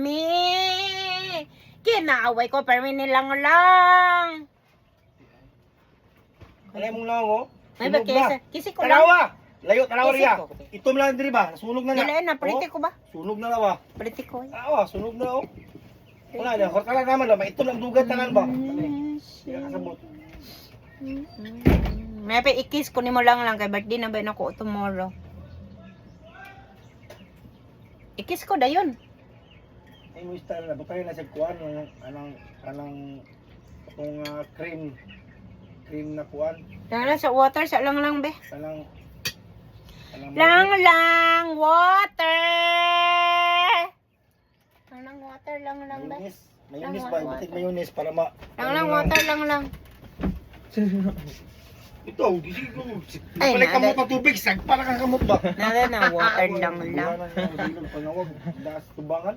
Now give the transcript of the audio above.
Mami. Kinaaway ko pero nilang lang. Alay mong lang oh. May ba Sunog na. kesa? Kisi ko lang. Tanawa! Layo, tanawa Kisi riya. ko. Itom lang diri ba? Sunog na na. Dili na, priti Oh, ko ba? sunog na lawa. Priti ko eh. Awa, sunog na oh. Wala na, hortala naman ba? Maitom lang dugat tanan ba? Hindi ka kasabot. May pa ikis ko nimo lang lang kay birthday na ba nako tomorrow. Ikis ko dayon. Ay mo style na butay na sa kuan anang anang anang atong cream cream na kuan Lang lang sa water sa lang lang be. kanang kanang Lang lang water. Lang lang water lang lang be. Mayonnaise, mayonnaise Lang, ba? water. Ibutik mayonnaise para ma Lang lang water lang lang. Ito, gising ko. Ay, Ay, na, kamot na tubig, sagpa na kang kamot ba? Nada na water lang lang. Wala na yung bilog panawag, daas tubangan.